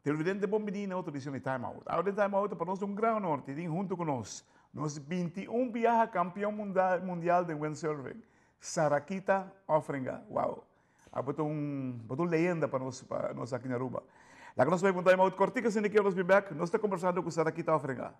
Televidente bon bini na otro edicion di Time Out. Awe den Time Out pa nos un gran honor ti tin hunto cu nos, nos 21 biaha campeon mundial den windsurfing, Sarakita Offringa. Wow! Abo ta un, bo ta un leyenda pa nos, pa nos aki na Aruba. Laga nos bai pa un Time Out cortico asina ki nos bin bek, nos ta conversando cu Sarakita Offringa.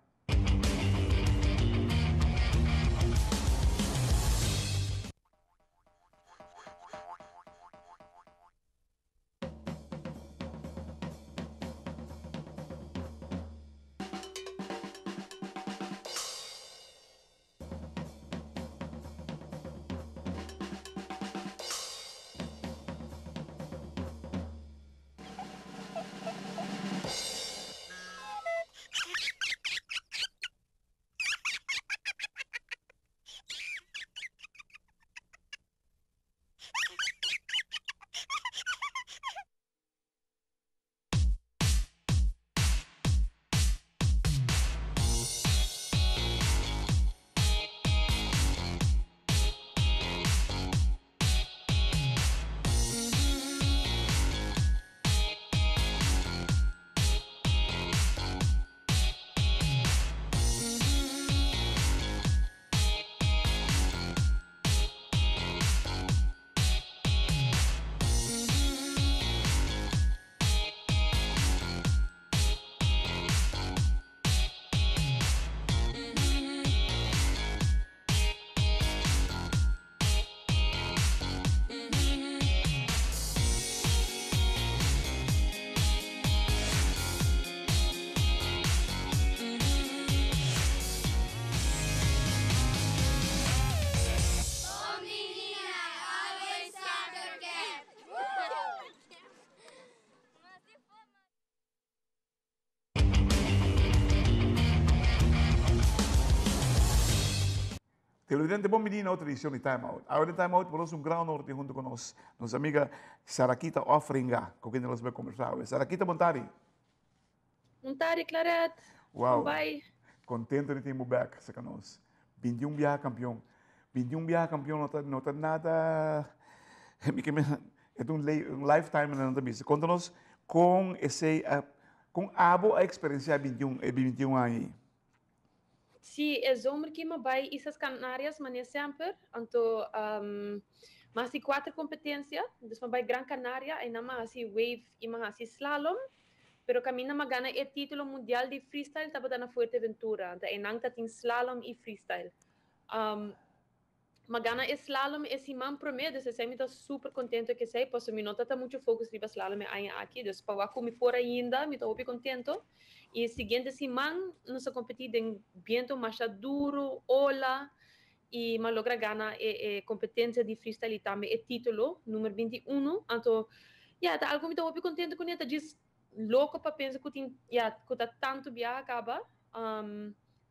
Televidente, bon bini na otro edicion di Time Out. Awe den Time Out por nos un gran honor tin hunto cu nos, nos amiga Sarakita Offringa, cu kende nos bai conversa awe. Sarakita, bon tardi. Bon tardi, Claret. Wow. Con bai? Contento di tin bo bek cerca nos. 21 biaha campeon. 21 biaha campeon no ta, no ta nada, mi ke men, e ta un lifetime nan ta bisa. Conta nos con esey a, con abo a experiencia 21, e 21 aña ey. Sí, e zomer ki mi a bai Islas Canarias mane semper, anto mi a hasi kuater kompetensia, dus mi a bai Gran Canaria, einan mi a hasi wave i mi a hasi slalom, pero kaminda mi a gana e título mundial di freestyle tabata na Fuerteventura, anto einan ta tin slalom i freestyle. Mi a gana e slalom e siman promé, dus esei mi ta super contento ku esei, pasobra mi no ta ta muchu focus riba slalom e aña aki, dus pa wak ku mi por ainda mi ta hopi contento. I e siguiente siman nos a competi den biento masha duru, ola, i mi a logra gana e e competencia di freestyle i tambe e titulo, numer 21. Anto, ya, ta algu ku mi ta hopi contento kuné, ta djis loko pa pensa ku tin, ya, ku ta tantu biaha kaba.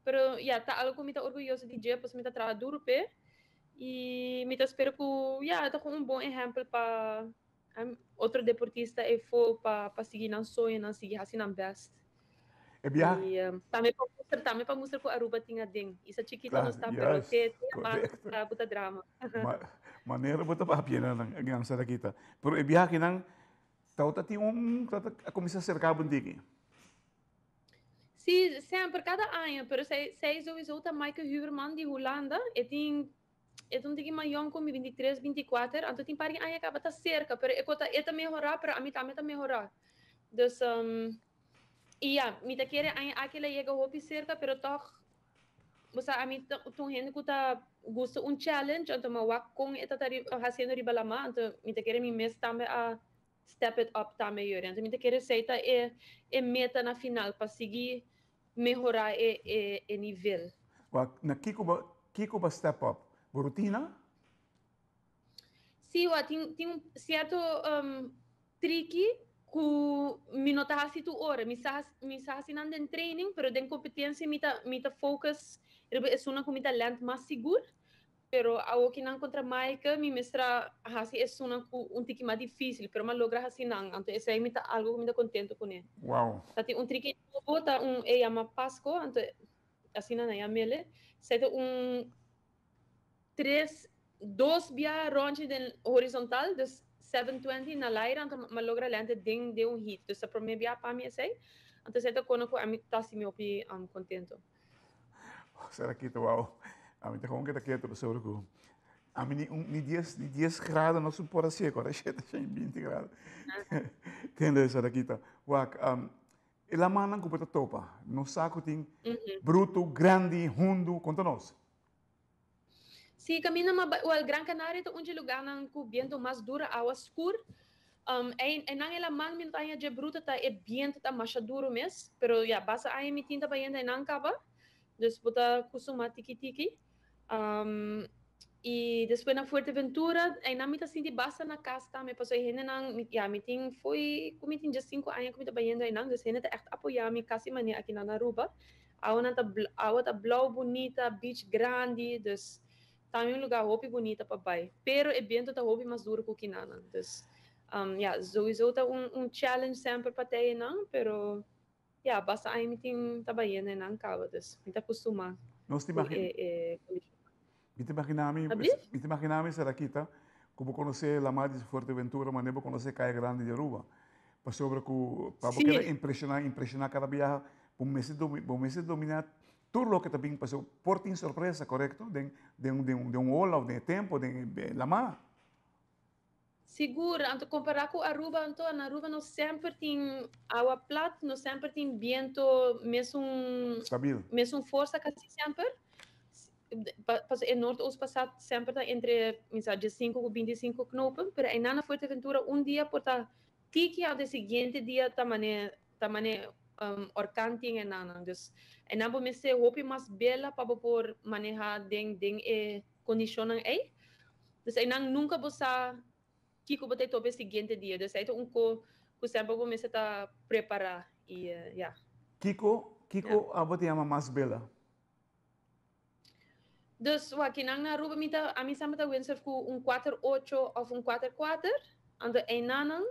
Pero ya, ta algo ku mi ta orguyoso di dje, pasobra mi ta traha duru p'e. I mi ta spera ku, ya, e ta kon un bon ehèmpel pa otro deportista efo pa pa sigui nan soñonan, sigui hasi nan bèst. E biaha. I tambe pa mustra, tambe pa mustra ku Aruba tin aden. Isa chikito nos ta, pero te te abajo ta bo ta drama. Manera bo ta papia nan, nan Sarakita. Pero e biaha akinan tabata tin un, tabata a kuminsá serka bo un tiki. Sí, semper, cada aña, pero zij, zij sowieso ta Maaike Huurman di Hulanda. E tin, e ta un tiki mas jong ku mi, 23, 24. Anto tin par di aña kaba ta serka, pero e kota e ta mehorá, pero ami tambe ta mehorá. Dus, um, i ya, mi ta kere aña aki el a yega hopi serka, pero tòg, bo sa, ami ta un hende ku ta gusta un challenge, anto mi a wak kon e ta ta hasiendo riba lamá, anto mi ta kere mi mes tambe a step it up tambe yori. Anto mi ta kere esei ta e e meta na final pa sigui mehora e e e nivel. Wak, na kiko bo kiko bo step up? Bo rutina? Sí, wak, tin tin un sierto triki ku mi no ta hasi tur ora. Mi sa mi sa hasi nan den training, pero den kompetensia mi ta mi ta focus riba esunnan ku mi ta lènt mas sigur. Pero awo ki nan kontra Maaike mi mester a hasi esunnan ku un tiki mas difisil, pero mi a logra hasi nan, anto esei mi ta algo ku mi ta kontento kuné. Wow. Ta tin un triki nobo, ta un e yama Pasco, anto asina nan yam'el. Esei ta un tres, dos bia ròntje den horizontal, dus 7:20 na laira, anto m'a logra land den den un heat. Dus ta prome bia pa mi esei. Anto esei ta kono ku ami ta hasi mi hopi contento. Sarakita, wow. Ami ta gewoon keda ketu pasobra ku ami ni un ni dies ni dies grado no por hasié ku ora shete shen i binti grado. Tende Sarakita. Wak, e lamannan ku bo ta topa, nos sa ku tin brutu, grandi, hundu, konta nos. Sí, kaminda ma bai, wel, Gran Canaria ta un dje lugánan ku bientu mas duru, awa skur. Einan e laman mi no ta haña dje brutu, ta e bientu ta masha duru mes, pero ya, basta aña mi tin ta bayendo einan kaba, dus bo ta kustumá tiki tiki. I despues na Fuerteventura, einan mi ta sinti basta na kas tambe, pasobra e hendenan, ya, mi tin fo'i ku mi tin djesinku aña ku mi ta bayendo einan, dus hende ta ègt apoyá mi kasi manera akinan na Aruba. Awanan ta awa ta blauw bunita, beach grandi, dus tambe un lugar hopi bunita pa bai. Pero e biento ta hopi mas duro ku kinanan. Dus ya, souiso ta un un challenge semper pa tei einan, pero ya, basta aña mi tin ta bayendo einan kaba, dus mi ta kustumá Nos ta ku e e kondishonnan. Mi ta imaginá mi, mi ta imaginá mi Sarakita, ku bo konosé Lamar di Fuerteventura manera bo konosé Kaya Grandi di Aruba. Pasobra ku pa bo keda impreshoná, impreshoná kada biaha, bo mester domi, bo mester dominá tur loke ta bin pasobra por tin sorpresa, korekto? Den den den un ola òf den e tempu, den e lamá. Sigur, anto kompará ku Aruba anto na Aruba nos semper tin awa plat, nos semper tin biento mesun Stabil. mesun forsa kasi semper. Pasobra e noordoost pasat semper ta entre mi sa diesinku ku bintisinku knopen, pero einan na Fuerteventura un dia por ta tiki anto e siguiente dia ta mane ta mane orkan tin enanan. Dus einan bo mester hopi mas bela pa bo por maneha den den e kondishonnan ei. Dus einan nunka bo sa kiko bo ta topa e siguiente dia. Dus ei ta un ko ku semper bo mester ta prepará i ya. Kiko kiko abo ta yama mas bela? Dus wak kinan na Aruba mi ta ami semper ta windsurf ku un kuater ocho òf un kuater kuater. Anto einanan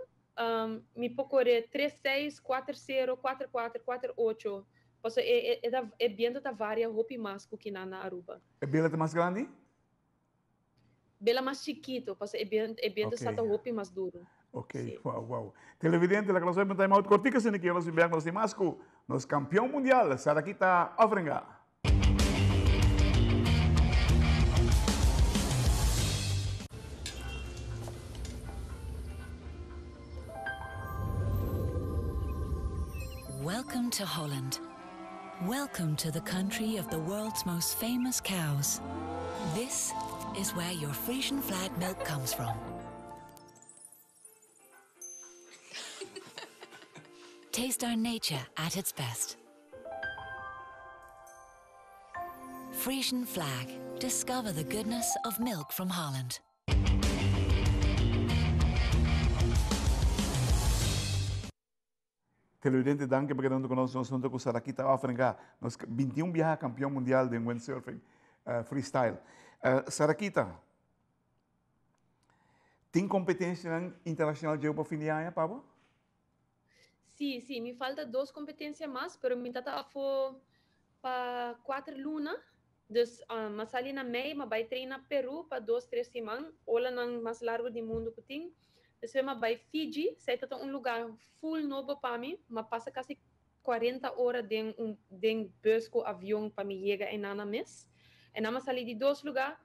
mi por kore tres seis, kuater sero, kuater kuater, kuater ocho. Pasobra e e ta e biento ta varia hopi mas ku kinan na Aruba. E bela ta mas grandi? Bela mas chikito, pasobra e biento, e biento sa ta hopi mas duro. Ok, wow, wow. Televidente, la nos un time out cortico asina que nos bin nos mas cu nos campeón mundial, Sarakita Offringa. Welcome to Holland. Welcome to the country of the world's most famous cows. This is where your Frisian flag milk comes from. Taste our nature at its best. Frisian flag. Discover the goodness of milk from Holland. Televidente danki pa keda hunto ku nos. Nos hunto ku Sarakita Offringa, nos 21 biaha kampion mundial den windsurfing freestyle. Sarakita, tin kompetensianan internashonal djeu pa fin di aña pa bo? Sí, sí, mi falta dos kompetensia mas, pero mi ta ta afó pa kuater luna. Dus, m'a sali na mei, m'a bai train na Peru pa dos, tres siman, olanan mas largu di mundu ku tin. Despues m'a bai Fiji, esei ta ta un lugá full nobo pa mi, m'a pasa kasi kuarenta ora den un den bus ku avion pa mi yega einan na mes. Einan m'a sali di dos lugá,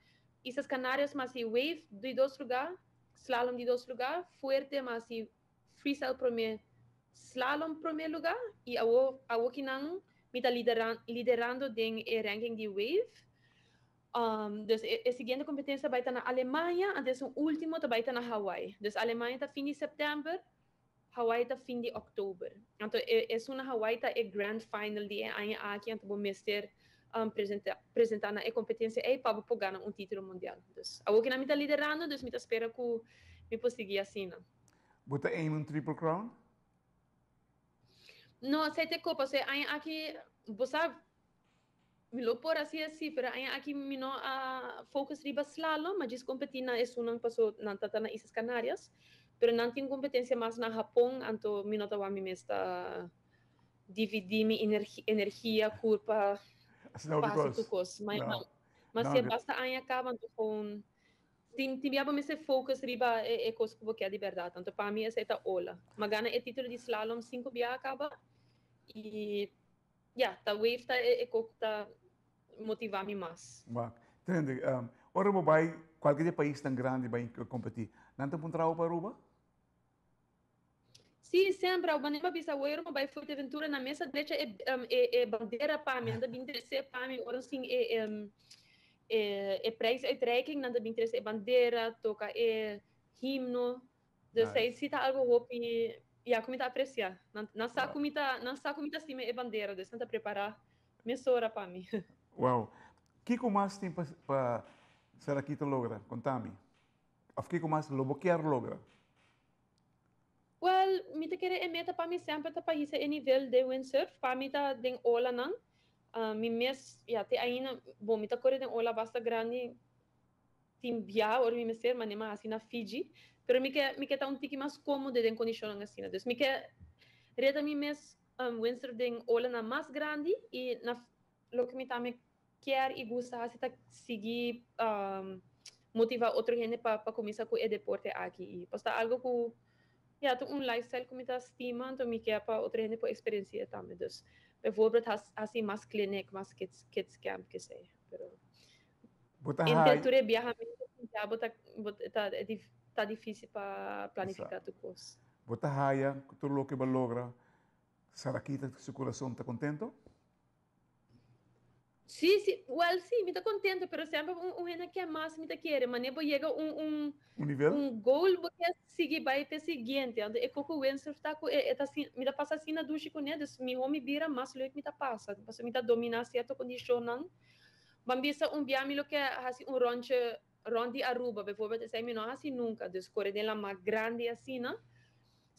Islas Canarias m'a hasi wave di dos lugá, slalom di dos lugá, fuerte m'a hasi freestyle promé, slalom promé lugá i awo awokinan mi ta liderando den e ranking di wave. Dus e e siguiente competencia bai ta na Alemania, anto esun ultimo ta bai ta na Hawaii. Dus Alemania ta fin di september, Hawaii ta fin di oktober. Anto e esun na Hawaii ta e grand final di e aña aki, anto bo mester presenta presenta na e competencia ei pa bo por gana un titulo mundial. Dus awokinan mi ta liderando, dus mi ta spera ku mi por sigui asina. Bo ta aim un triple crown? No, esei ta e kopa. So e aña aki, bo sa, mi lo por hasi asi, pero e aña aki mi no a focus riba slalom, ma djis competi na esunnan paso nan ta ta na Islas Canarias. Pero nan tin competencia mas na Japon, anto mi no ta wak mi mes ta dividi mi energia, curpa, Asina hopi pa hasi kos. tur kos. Ma No. ma No, si e basta aña caba, anto gewoon. tin tin bia bo mester focus riba e e kos ku bo ke di bèrdat. Anto pa mi esei ta ola. M'a gana e título di slalom sinku bia kaba i ya, ta wave ta e e kos ku ta motivá mi mas. Wak. Tende, ora bo bai kualke di e paisnan grandi bai kompetí, nan ta puntra bo pa Aruba? Sí, semper. Awo manera mi a bisa awo mi a bai Fuerteventura na mesa drecha e e e bandera pa mi, nan ta bin trese pa mi ora nos tin e e e prijsuitreiking, nan ta bin trese e bandera, toka e himno. Dus Nice. sí ta algo hopi, ya, ku mi ta apresia. Nan nan sa ku mi ta nan sa ku mi ta stima e bandera, dus nan ta prepara mesora pa mi. Wow. Kiko mas tin pa pa Sarah-Quita logra? Konta mi. Of kiko mas lo bo kier logra? Wel, mi ta kere e meta pa mi semper ta pa hisa e nivel den windsurf. Pa mi ta den olanan. Mi mes, ya, te ainda, bon, mi ta kore den ola basta grandi, tin bia ora mi mester, manera mi a hasi na Fiji. Pero mi ke, mi ke ta un tiki mas komodo den kondishonnan asina. Dus mi ke reta mi mes windsurf den olanan mas grandi i na loke mi tambe kier i gusta hasi ta sigui motiva otro hende pa pa kuminsá ku e deporte aki i pasobra ta algo ku ya ta un lifestyle ku mi ta stima anto mi kier pa otro hende por eksperensi'é tambe dus bijvoorbeeld hasi mas clinic mas kids kids camp kesei pero Bo ta entre hai tur e biahamentu ya bo ta bo ta ta difisil pa planifiká tur kos. Bo ta haya ku tur loke bo a logra Sarah-Quita su kurason ta kontento? Sí, sí, well, sí, mi ta contento, pero semper un, un hende ke mas mi ta kere. Mane bo yega un, un, Un nivel? un goal, bo ke sigui bai p'e siguiente. Anto e koko windsurf ta ku e, e ta si, mi ta pasa asina dushi kuné, dus mihó mi bira, mas leuk mi ta pasa. Pasobra mi ta dominá sierto kondishonnan. Ban bisa un bia mi lo ke hasi un rondje rond di Aruba, bijvoorbeeld, esei mi no a hasi nunka. Dus kore den lamá grandi asina.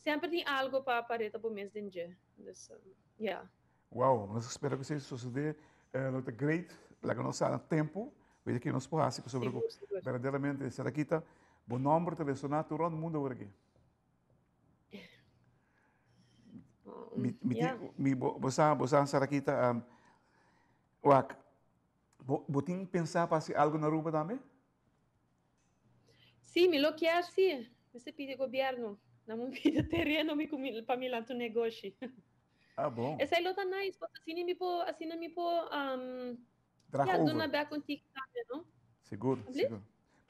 Semper tin algo pa pa reta bo mes den dje. Dus, ya. Wow, nos a spera ku esei sosodé. Lo ta great, laga nos sa na tempu, wete ke nos por hasi pasobra ku berdaderamente Sarah-Quita, bo nòmber ta resoná tur rònt mundu awor aki. Mi, mi, mi, bo, bo sa, bo sa Sarah-Quita, um, wak, bo, bo tin pensá pa hasi algu na Aruba tambe? Sí, mi lo kier sí. Mester pidi gobierno. Nan mi pidi tereno mi cu pa mi lanta un negoshi. Ah, bon. Esai lo ta nice, pasobra asina mi por, asina mi por, um, Draag ja, over. duna bek un tiki tambe, no? Sigur, Alsjeblieft? sigur.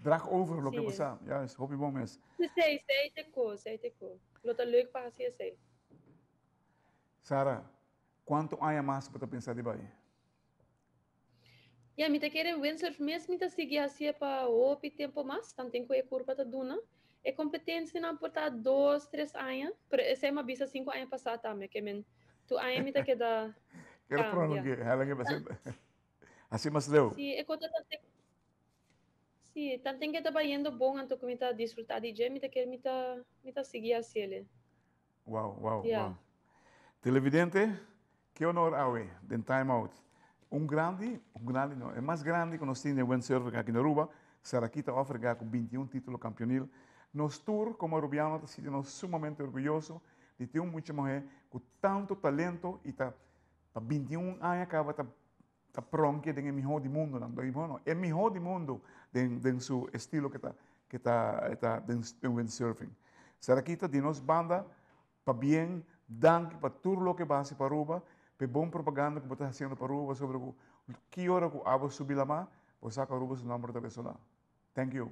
Draag over loke Sí. bo sa. Ja, is hopi bon mes. Esei, esei te ko, esei te ko. Lo ta leuk pa hasi esei. Sara, cuanto aña mas bo ta pensa di bai? Ya, mi ta kere windsurf mes mi ta sigui hacié pa hopi tempo mas, tanten cu e curpa ta duna. E competencianan por ta dos, tres aña, pero esey mi a bisa cinco aña pasá tambe, ke men tur aña mi ta keda Kere cambia. prolongué, helen e haci mas leu. Sí, e cota tanten, sí, tanten ke ta bayendo bon anto cu mi ta disfruta di dje, mi ta kere mi ta, mi ta sigui haciele. Wow, wow, Ja. wow. Televidente, ke honor awe den Time Out. Un grandi, un grandi no, e mas grandi ku nos tin den windsurfing aki na Aruba, Sarah-Quita Offringa ku 21 título kampionil. Nos tur komo Arubiano ta sinti nos sumamente orguyoso di tin un mucha muhé ku tantu talento i ta pa 21 aña kaba ta ta pronke den e mihó di mundonan, no, e mihó di mundo den den su estilo ke ta ke ta ta den windsurfing. Sarah-Quita di nos banda pabien, danki pa tur loke bo a hasi pa Aruba, pa e bon propaganda ku bo ta hasiendo pa Aruba sobre ku ki ora ku abo subi lamá, bo sa ku Aruba su nòmber ta resoná. Thank you.